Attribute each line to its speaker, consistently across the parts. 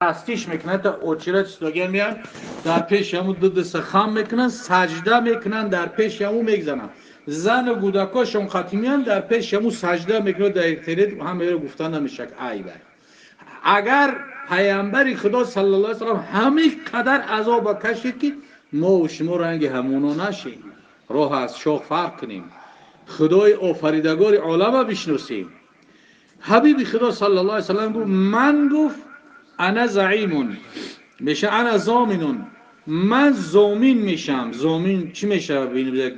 Speaker 1: Парастиш мекунанд, та очират истогиан меянд, дар пеши ҳамун ду даста хам мекунанд, саҷда мекунанд, дар пеши ҳамун мегзананд. Зану кӯдакошон хати меянд, дар пеши ҳамун саҷда мекунанд, дар интернет ҳамаро гуфта намешавад айб. Агар паямбари Худо саллаллоҳу алайҳи васаллам ҳамин қадар азоба кашид, ки мо ва шумо ранги ҳамоно нашем, роҳ аз шох фарқ кунем, Худои офаридагори олама бишносем. Ҳабиби Худо саллаллоҳу алайҳи васаллам гуфт: ман, гуфт, ана заимун меша, ана зоминун, ман зомин мешам. Зомин чӣ мешавад?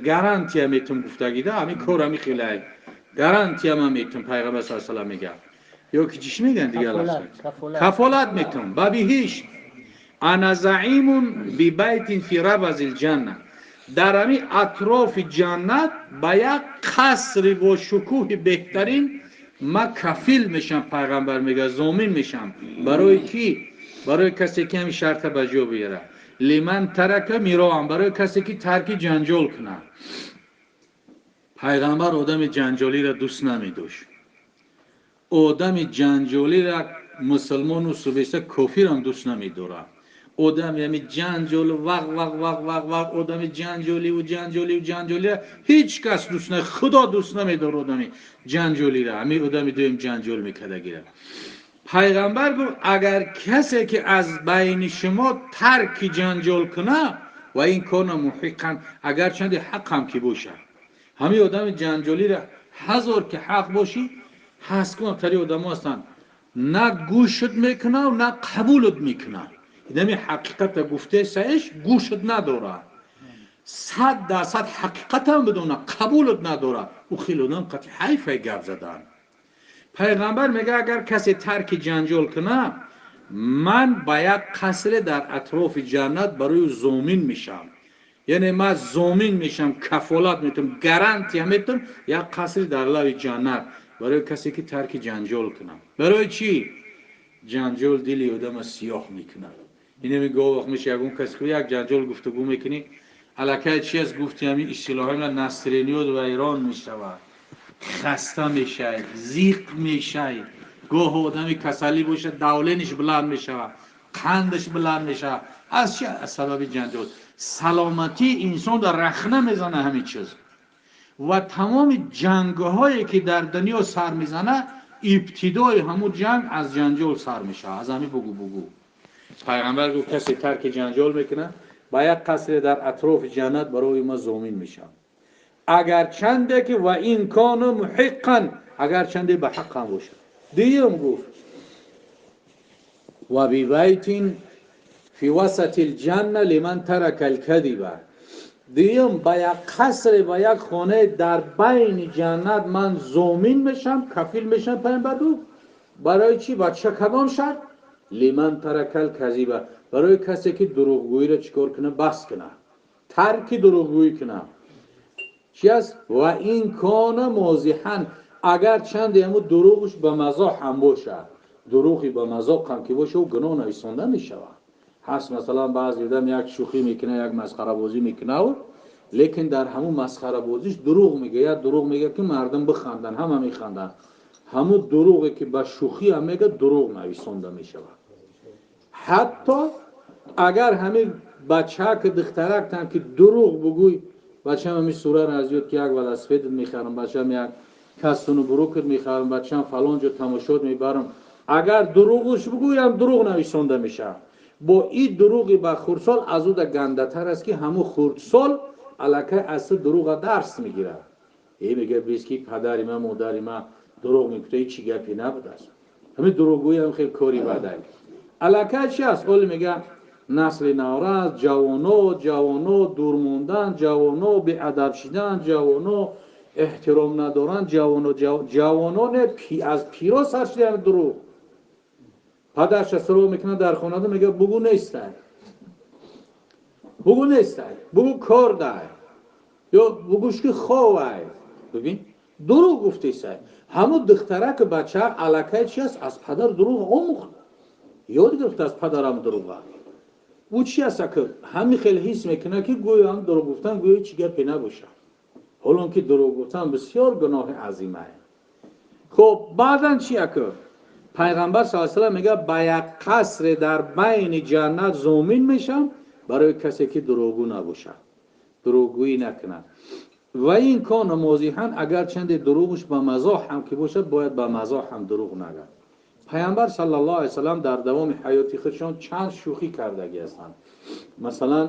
Speaker 1: Гарантия метум гуфтагида, ҳамин кор ҳамин хелай гарантия ман метум. Пайғамбар саллаллоҳу алайҳи васаллам мегӯяд, ё ки чиш мегӯянд дигар, кафолат метум ба биҳишт. Ана заимун бибайтин фи рабазил ҷанна, дар ҳамин атрофи ҷаннат ба як қасри бо шукӯҳи беҳтарин ма кафил мешам. Пайғамбар мегӯяд, зомин мешам. Барои кӣ? Барои касе ки ҳамин шарта ба ҷо биёрад. Лиман тарака мироам, барои касе ки тарки ҷанҷол кунад. Пайғамбар одами ҷанҷолиро дӯст намедошт. Одами ҷанҷолиро мусулмону субеста кофирам дӯст намедорад. Одами ҳами ҷанҷолу вақ вақ вақ вақ вақ, одами ҷанҷоливу ҷанҷоливу ҷанҷолира ҳеҷ кас дӯст на, Худо дӯст намедорад одами ҷанҷолира, ҳамин одами дуюм ҷанҷол мекардагира. Пайғамбар гуфт: агар касе ки аз байни шумо тарки ҷанҷол кунад, ва ин кона муҳиқан, агарчанде ҳақам ки бошад, ҳамин одами ҷанҷолира ҳазор ки ҳақ бошӣ, ҳаст кунам тари одамо ҳастанд, на гӯшат мекунад, на қабулат мекунад. Инами ҳақиқата гуфтаи саиш гӯшат надорад, 100% ҳақиқатам бидона, қабулат надорад. Ӯ хеле одам қати ҳайфай гап задан. Пайғамбар мегӯяд: агар касе тарки ҷанҷол кунад, ман ба як қасре дар атрофи ҷаннат барои ӯ зомин мешавам. Яъне ман зомин мешавам, кафолат метавам, гарантия метавам, як қасри дар лави ҷаннат барои касе ки тарки ҷанҷол кунад. Барои чӣ? Ҷанҷол дили одама сиёҳ мекунад. Инами гоҳ вақт меша ягон касе як ҷанҷол гуфтугӯ мекунӣ, аллакай чи аст, гуфти ҳамин истилоҳҳои настроение т вайрон мешавад, хаста мешавад, зиқ мешавад. Гоҳ одами касалӣ бошад, давление ш баланд мешавад, қандаш баланд мешавад. Аз чи? Аз сабаби ҷанҷол. Саломатии инсон дар рахна мезана ҳамин чиз. Ва тамоми ҷангҳое ки дар дунё сар мезана, ибтидои ҳамун ҷанг аз ҷанҷол сар мешавад, аз ҳамин бугу бугу. Пайғамбар гуфт: касе тарки ҷанҷол мекунад, ба як қасре дар атрофи ҷаннат барои ма зомин мешавад, агарчанде ки ва ин кону муҳиқан, агарчанде ба ҳаққам бошад. Дуюм гуфт: ва бибайтин фи васати лҷанна лиман тарака лкадиба. Дуюм, ба як қасре, ба як хонае дар байни ҷаннат ман зомин мешавам, кафил мешавам. Пайғамбар гуфт: барои чӣ? Ба ча кадом шарт? Лиман таракал казиба, барои касе ки дурӯғгӯиро чӣ кор кунад? Бас кунад, тарки дурӯғгӯӣ кунад. Чи аст? Ва ин кона мозиҳан, агар чанде ҳамун дурӯғш ба мазоҳ ҳам бошад. Дурӯғи ба мазоқ ҳам ки боша, ӯ гуноҳ нависонда мешавад. Ҳаст, масалан, баъзе одам як шӯхӣ мекунад, як масхарабозӣ мекунад, лекин дар ҳамун масхарабозиш дурӯғ мегӯяд. Дурӯғ мегӯяд, ки мардум биханданд, ҳама механданд. Ҳамун дурӯғе ки ба шӯхӣ ҳам мегӯяд, дурӯғ нависонда мешавад. Ҳатто агар ҳамин бачаак, духтарактам ки дурӯғ бугӯй: бачам, ҳамин сураро аз ёд ки, як велосипедат мехарам, бачам, як касуну бурукат мехарам, бачам, фалон ҷо тамошот мебарам, агар дурӯғш бугӯям, дурӯғ нависонда мешавад. Бо ин дурӯғи ба хурдсол аз ӯ да гандатар аст, ки ҳамун хурдсол аллакай аз ту дурӯға дарс мегирад. Э, мегӯяд, бис ки падари ман, модари ман дурӯғ мегуфта, ҳеҷ чӣ гапе набудааст. Ҳамин дурӯғгӯӣ ҳам хеле кори бадай. Аллакай чи аст? Оли мега насли наврас, ҷавоно, ҷавоно дур мондан, ҷавоно беадаб шидан, ҷавоно эҳтиром надоранд, ҷавоно, ҷавононе аз пиро сар шидан. Дурӯғ падарша суроғ мекунад дар хонада, мега: бугу нестай, бугу нестай, бугу кор дай ё бугӯш ки ховай. Бибин, дурӯғ гуфтесай. Ҳамун духтараку бача аллакай чи аст, аз падар дурӯғ омӯхт, ёд гирифт аз падарам дурӯға. Ӯ чи аст, ака ҳамин хел ҳис мекунад, ки гӯё ҳам дурӯғ гуфтан гӯё чӣ гапе набошад, ҳолон ки дурӯғ гуфтан бисёр гуноҳи азимае. Хуб, баъдан чи, ака? Пайғамбар саллаллоҳу алайҳи васаллам мегӯяд ба як қасре дар байни ҷаннат зомин мешам барои касе ки дурӯғгӯ набошад, дурӯғгӯӣ накунад. Ва ин кона мозиҳан, агарчанде дурӯғаш ба мазоҳ ҳам ки бошад, бояд ба мазоҳ ҳам дурӯғ нагӯяд. Пайғамбар саллаллоҳу алайҳи васаллам дар давоми ҳаёти худшон чанд шӯхӣ кардагӣ ҳастанд. Масалан,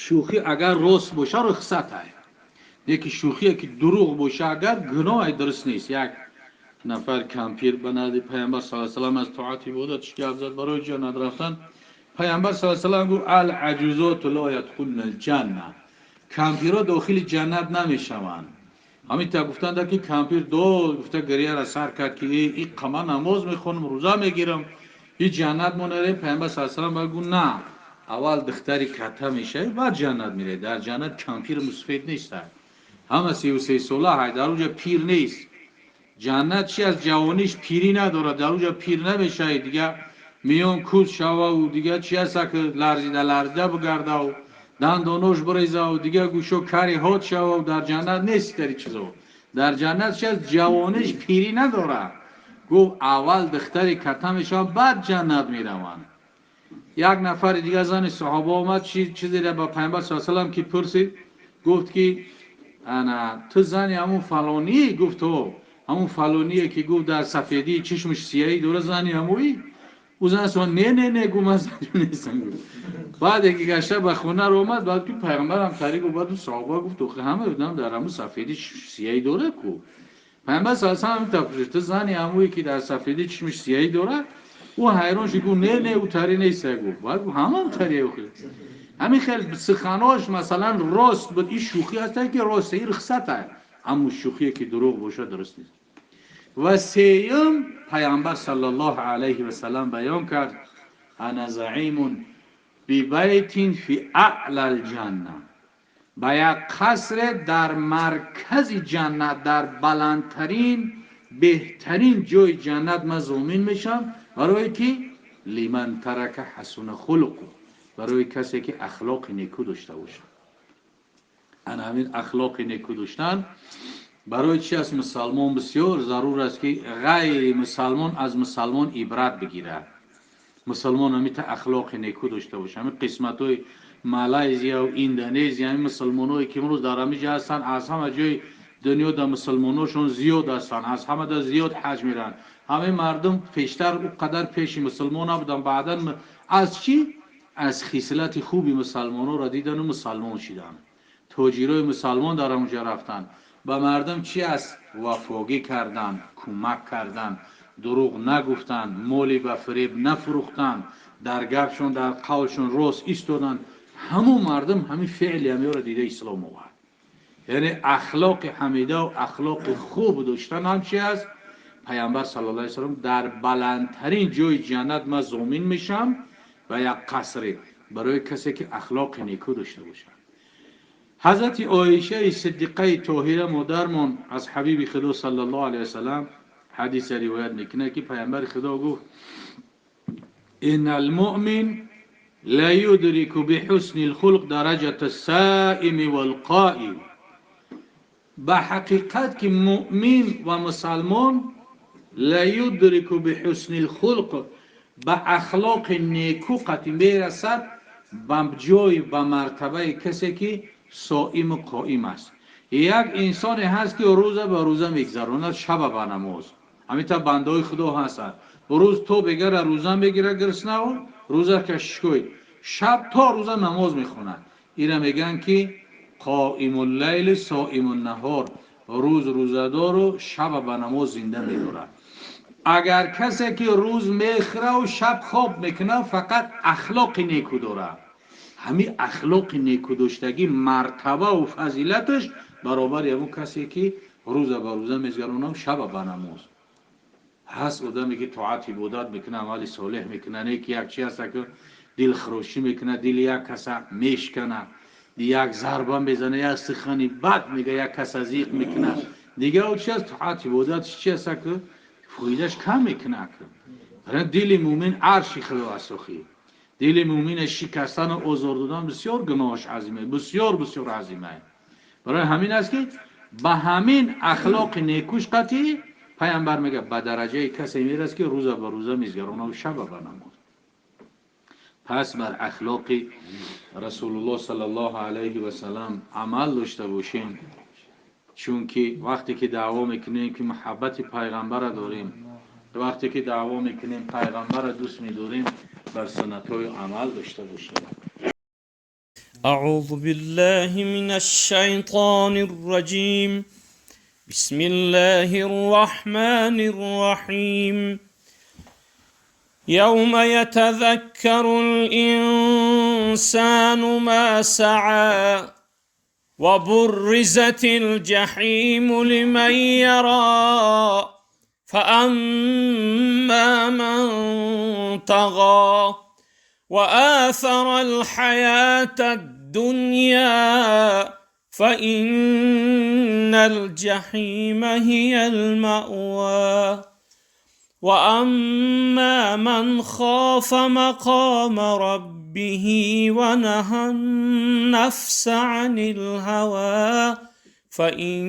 Speaker 1: шӯхӣ агар рост боша рухсат аст, лекин шӯхие ки дурӯғ боша агар гуноҳе дуруст нест. Як нафар кампир ба назди Пайғамбар саллаллоҳу алайҳи васаллам аз тоат ибодат гап зад барои ҷаннат рафтан. Пайғамбар саллаллоҳу алайҳи васаллам гуфт ал-аҷузоту ло ядхулна ал-ҷанна, кампирҳо дохили ҷаннат намешаванд. Ҳамин та гуфтанд ки кампир дод гуфта гирияро сар кард ки ин қама намоз мехонам, рӯза мегирам, ин ҷаннат мо нарем. Пайғамбар саллаллоҳу алайҳи васаллам гуфт на, аввал духтари катта мешавӣ, баъд ҷаннат меравӣ. Дар ҷаннат кампир мусфид нест, ҳама 33 сола ҳай, дар онҷо пир нест. Ҷаннат чи аз ҷавониш пирӣ надорад, дар онҷо пир намешавӣ, дига миён куз шававу дига чи аст ки ларзида ларзида бигардаву дандонош бирезаву дига гӯшо кари ҳод шававу дар ҷаннат нест дар чизо. Дар ҷаннат чи аз ҷавониш пирӣ надорад. Гуфт аввал духтари катта мешаванд, баъд ҷаннат мераванд. Як нафари дига зани саҳоба омад, чизеро ба Пайғамбар саллаллоҳу алайҳи васаллам ки пурсид, гуфт ки ана ту зани ҳамун фалонӣ? Гуфт ҳо, ҳамун фалоние ки гуфт дар сафедии чишмаш сияҳӣ дора, зани ҳамоӣ? Ӯ зан савол не, не, не, гуфт ман зани нестам. Баъде ки гашта ба хона ро омад, баъд ки Пайғамбарам тари гуфт, баъд саҳоба гуфт охи ҳама будам дар ҳамун сафедии сияҳӣ дора ку. Пайғамбар саллаллоҳу алайҳи васаллам та пурсид ту зани ҳамое ки дар сафедии чишмаш сияҳӣ дора? Ӯ ҳайрон шуд, гуфт не, не, ӯ тари нест. Гуфт баъд гуфт ҳама ӯ тари охи. Ҳамин хел суханош масалан рост буд, ин шӯхӣ ҳаст ки рост, ин рухсат аст, аммо шӯхие ки дурӯғ бошад дуруст нест. Ва сеюм Пайғамбар саллаллоҳу алайҳи васаллам баён кард ана заимун бибайтин фи аълал ҷанна, ба як қасре дар маркази ҷаннат, дар баландтарин беҳтарин ҷои ҷаннат ман зомин мешавам барое ки лиман тарака ҳасуна хулқу, барои касе ки ахлоқи неку дошта бошад. Ана ҳамин ахлоқи неку доштан барои чи аст? Мусалмон бисёр зарур аст ки ғайри мусалмон аз мусалмон ибрат бигирад. Мусалмон ҳамита ахлоқи неку дошта бошад. Ҳамин қисматҳои Малайзия ва Индонезия, ҳамин мусалмоное ки имрӯз дар ҳамин ҷо ҳастанд, аз ҳама ҷои дунё дар мусалмоношон зиёд ҳастанд, аз ҳама да зиёд ҳаҷ мераванд. Ҳамин мардум пештар ӯ қадар пеши мусалмон набуданд, баъдан аз чӣ? Аз хислати хуби мусалмонҳоро дидану мусалмон шиданд. Тоҷирои мусалмон дар онҷо рафтанд. Ба мардум чи аст? Вафогӣ кардан, кӯмак кардан, дурӯғ нагуфтан, моли ба фиреб нафурӯхтан, дар гапшон, дар қавлшон рост истодан. Ҳамон мардум ҳамин феъли ҳамиёро дида ислом овард. Яъне ахлоқи ҳамида ва ахлоқи хуб доштан ҳам чи аст? Пайғамбар саллаллоҳу алайҳи васаллам дар баландтарин ҷои ҷаннат ман зомин мешавам ба як қасре барои касе ки ахлоқи неку дошта бошад. Ҳазрати Оишаи Сиддиқаи Тоҳира модармон аз ҳабиби Худо саллаллоҳу алайҳи васаллам ҳадисе ривоят мекунад ки Пайғамбари Худо гуфт иннал муъмин ла юдрику биҳусни лхулқ дараҷата ссаими валқоим. Ба ҳақиқат ки муъмин ва мусалмон ла юдрику биҳусни лхулқ, ба ахлоқи неку қатъи мерасад ба ҷои, ба мартабаи касе ки соиму қоим аст. Як инсоне ҳаст ки рӯза ба рӯза мегзаронад, шаба ба намоз. Ҳамин тавр бандаҳои Худо ҳастанд. Рӯз то бегара рӯза мегирад гирснаву рӯза кашишкӯй, шаб то рӯза намоз мехонад. Ира мегӯянд ки қоимуллайл соимуннаҳор, рӯз рӯзадору шаба ба намоз зинда медорад. Агар касе ки рӯз мехӯраву шаб хоб мекунад, фақат ахлоқи неку дорад. Ҳамин ахлоқи некудоштагӣ мартабаву фазилаташ баробари ҳамон касе ки рӯза ба рӯза мезгаронам, шаба ба намоз. Ҳаст одаме ки тоат ибодат мекунад, амали солеҳ мекунад, не ки як чи ҳаст ки дилхирошӣ мекунад, дили як каса мешканад, як зарба мезанад, як сухани бад мега, як каса зиқ мекунад. Дига ӯ чи аст? Тоат ибодат чи аст ки фоидаш кам мекунад. Дили мӯмин арши Худо аст. Охи дили мӯмина шикастану озор додан бисёр гуноҳаш азиме, бисёр бисёр азиме. Барои ҳамин аст ки ба ҳамин ахлоқи некуш қатъи Пайғамбар мегӯяд, ба дараҷаи касе мерасад, ки рӯза ба рӯза мезгаронаву шаба ба намоз. Пас бар ахлоқи Расулуллоҳ саллаллоҳу алайҳи васаллам амал дошта бошем, чунки вақте ки даъво мекунем, ки муҳаббати пайғамбара дорем, вақте ки даъво мекунем, пайғамбара дӯст медорем, бар суннатҳои амал дошта бошем.
Speaker 2: أعوذ بالله من الشيطان الرجيم. بسم الله الرحمن الرحيم. يوم يتذكر الإنسان ما سعى وبرزت الجحيم لمن يرى، فأما من طغى وآثر الحياة الدنيا فإن الجحيم هي المأوى، وأما من خاف مقام ربه ونهى النفس عن الهوى فإن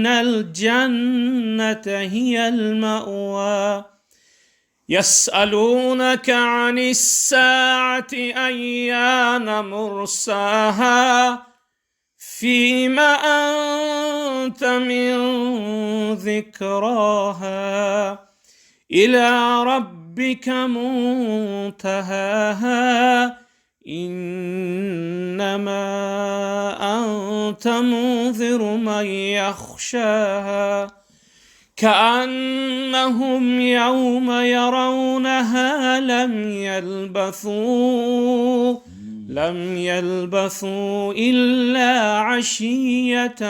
Speaker 2: الجنة هي المأوى. يسألونك عن الساعة أيان مرساها، فيم أنت من ذكراها، إلى ربك منتهاها، إنما أنت منذر من يخشاها، كأنهم يوم يرونها لم يلبثوا إلا عشية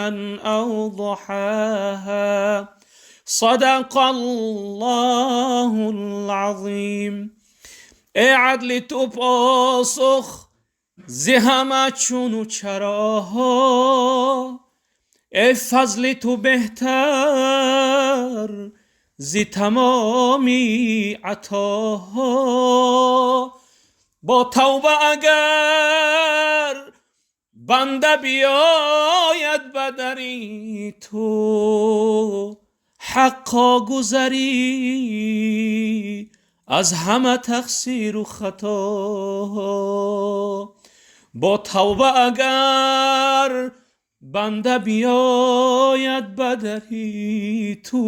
Speaker 2: أو ضحاها. صدق الله العظيم. Эй адли ту посух зи ҳама чуну чароҳо, эй фазли ту беҳтар зи тамоми атоҳо, бо тавба агар банда биёяд ба дари ту, ҳаққо гузарӣ аз ҳама тақсиру хатоҳо. Бо тавба агар банда биёяд ба дари ту,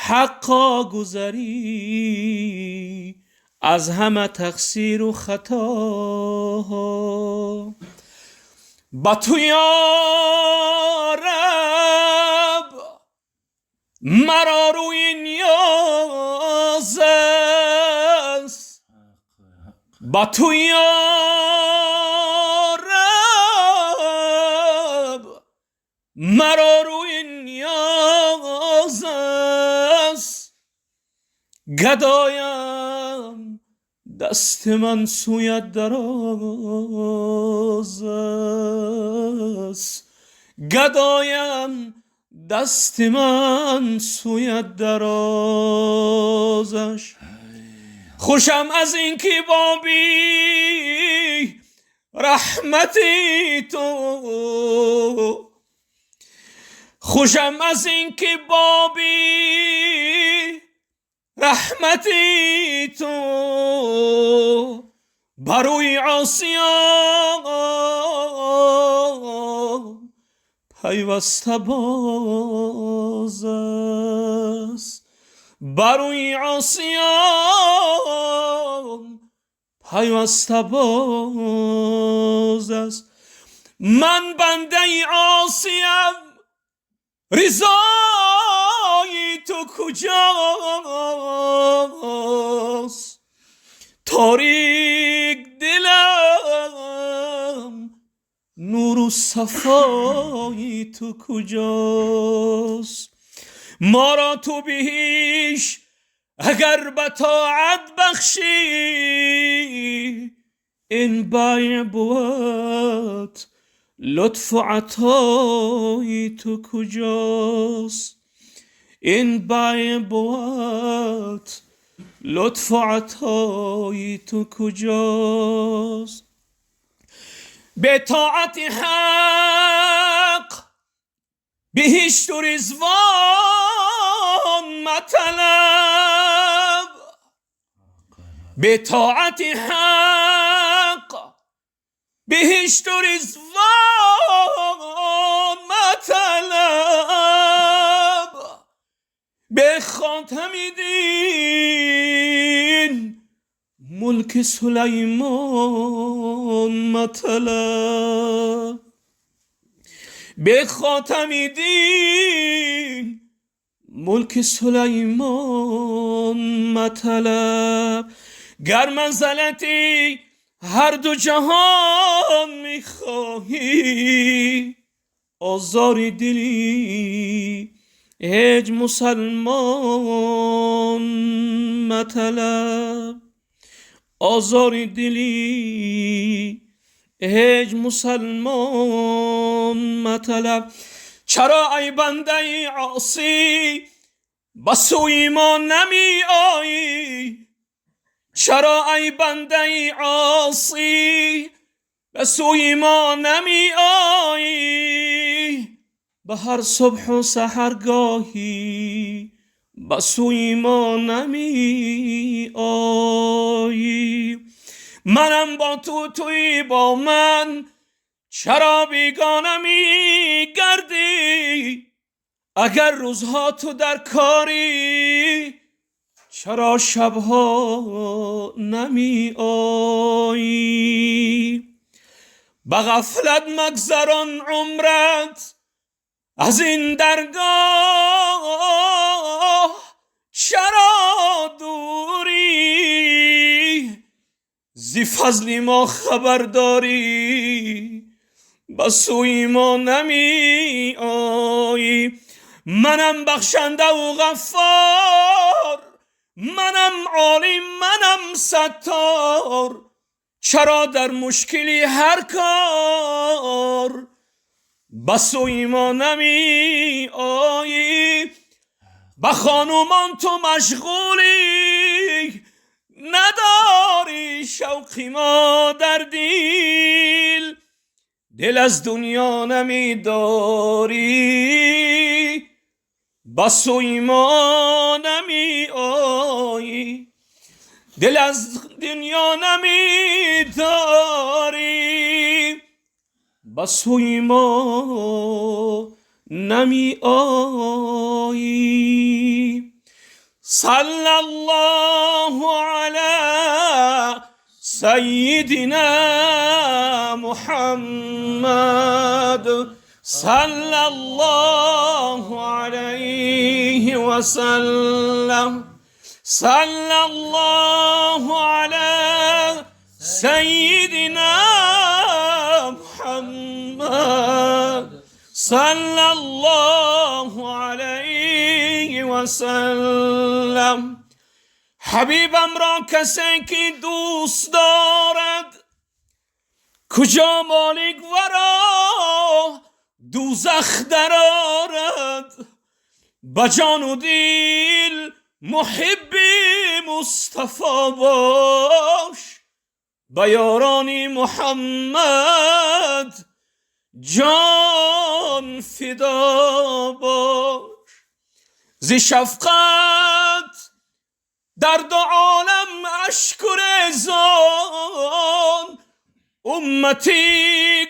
Speaker 2: ҳаққо гузарӣ аз ҳама тақсиру хатоҳо. Ба ту ё раб маро рӯи ниёз аст, ба ту ё раб маро рӯи ниёз аст, гадоям дасти ман сӯят дароз аст, гадоям дасти ман сӯят дароз аст. Хушам аз инки боби раҳмати ту, хушам аз инки боби раҳмати ту бар рӯи осиён пайваста боз аст, бар рӯи осиён пайваста боз аст. Ман бандаи осиям, ризои ту куҷост? Торик дилам, нуру сафои ту куҷост? Моро ту биҳишт агар ба тоат бахшӣ, ин байъ бувад, лутфу атои ту куҷост? Ин байъ бувад, лутфу атои ту куҷост? Бе тоати ҳақ биҳишту ризвон маталаб, бе тоати ҳақ биҳишту ризвон маталаб, бе хотами дин мулки Сулаймон маталаб, бе хотами дин мулки Сулаймон маталаб. Гар манзилати ҳар ду ҷаҳон мехоҳӣ, озори дили ҳеҷ мусалмон маталаб, озори дили ҳеҷ мусалмон маталаб. Чаро ай бандаи осӣ ба сӯи мо намеоӣ? Чаро ай бандаи осӣ ба сӯи мо намеоӣ? Ба ҳар субҳу саҳаргоҳӣ ба сӯи мо намеоӣ. Манам бо ту, туӣ бо ман, чаро бегона мегардӣ? Агар рӯзҳо ту дар корӣ, чаро шабҳо намеоӣ? Ба ғафлат магзарон умрат аз ин даргоҳ, чаро дурӣ? Зи фазли мо хабар дорӣ, ба сӯи мо намеоӣ. Манам бахшандаву ғаффор, манам олим, манам саттор, чаро дар мушкили ҳар кор ба сӯи мо намеоӣ? Ба хонумон ту машғулӣ, надорӣ шавқи мо дар дил, дил аз дунё намедорӣ, ба сӯи мо намеоӣ, дил аз дунё намедорӣ, ба сӯи мо намеоӣ. Салли Аллоҳу ало саййидино Муҳаммад, салли Аллоҳу алайҳи васаллам, салли Аллоҳу ало саййидино Муҳаммад, салли Аллоҳу алайҳи васаллам. Ҳабибамро касе ки дӯст дорад, куҷо молик варо дӯзах дарорад. Ба ҷону дил муҳибби Мустафо бош, ба ёрони Муҳаммад ҷон фидо бош. Зи шафқат дар ду олам ашку резон умматӣ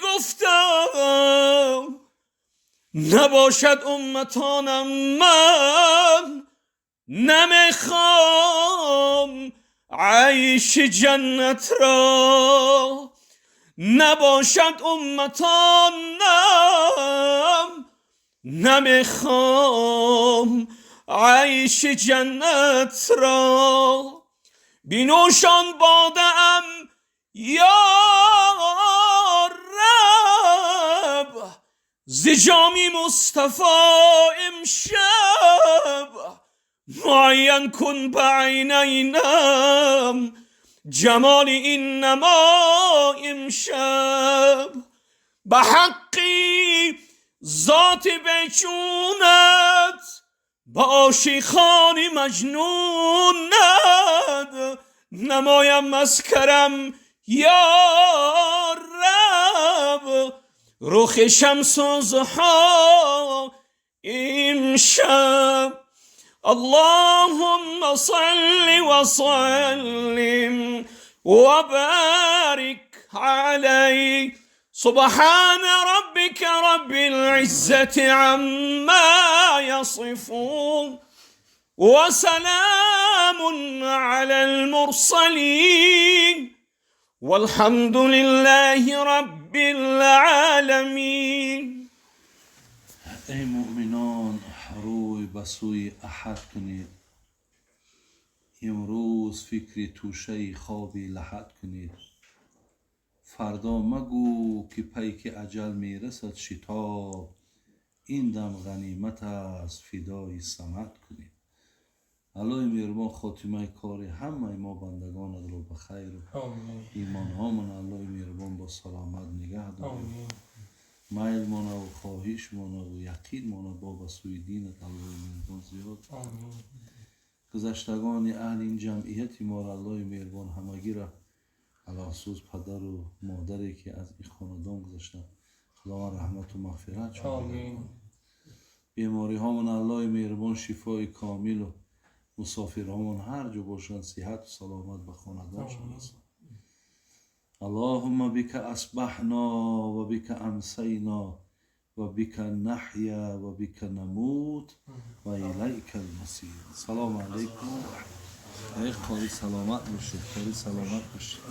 Speaker 2: гуфтам, набошад умматонам ман, намехоҳам айши ҷаннатро, набошад умматонам, намехоҳам айши ҷаннатро. Бинӯшон бодаам ё Раб, зи ҷоми Мустафо имшаб, муайян кун ба айнайнам ҷамоли ин намо имшаб. Ба ҳаққи зоти бечунат, ба ошиқони маҷнунат намоям аз карам ё Раб. Рухи шамсу зуҳо امشب. اللهم صل وسلم وبارك عليه. سبحان ربك رب العزة عما يصفون، وسلام على المرسلين، والحمد لله رب العالمين.
Speaker 1: Эй муъминон, рӯй ба сӯи Аҳад кунед, имрӯз фикри тӯшаи хоби лаҳад кунед. Фардо магӯ, ки пайки аҷал мерасад шитоб, ин дам ғанимат аст, фидои Самад кунед. Аллоҳи меҳрубон хотимаи кори ҳамаи мо бандагонатро ба хайру имонҳомон, Аллоҳи меҳрубон, бо саломат нигаҳ доред. Майлмонаву хоҳишмонаву яқинмона бо ба сӯи динат, Аллоҳи меҳрубон, зиёд. Гузаштагони аҳли ин ҷамъияти моро, Аллоҳи меҳрубон, ҳамагиро, алахусус падару модаре, ки аз ин хонадон гузаштанд, Худованд раҳмату мағфират. Бемориҳомон, Аллоҳи меҳрубон, шифои комилу мусофирҳомон ҳар ҷо бошанд, сиҳату саломат ба хонадоншон расон. اللهم بك أصبحنا وبك أمسينا وبك نحيا وبك نموت وإليك المصير. سلام علیکم. ای قاری، سلامت باشید. قاری، سلامت باشید.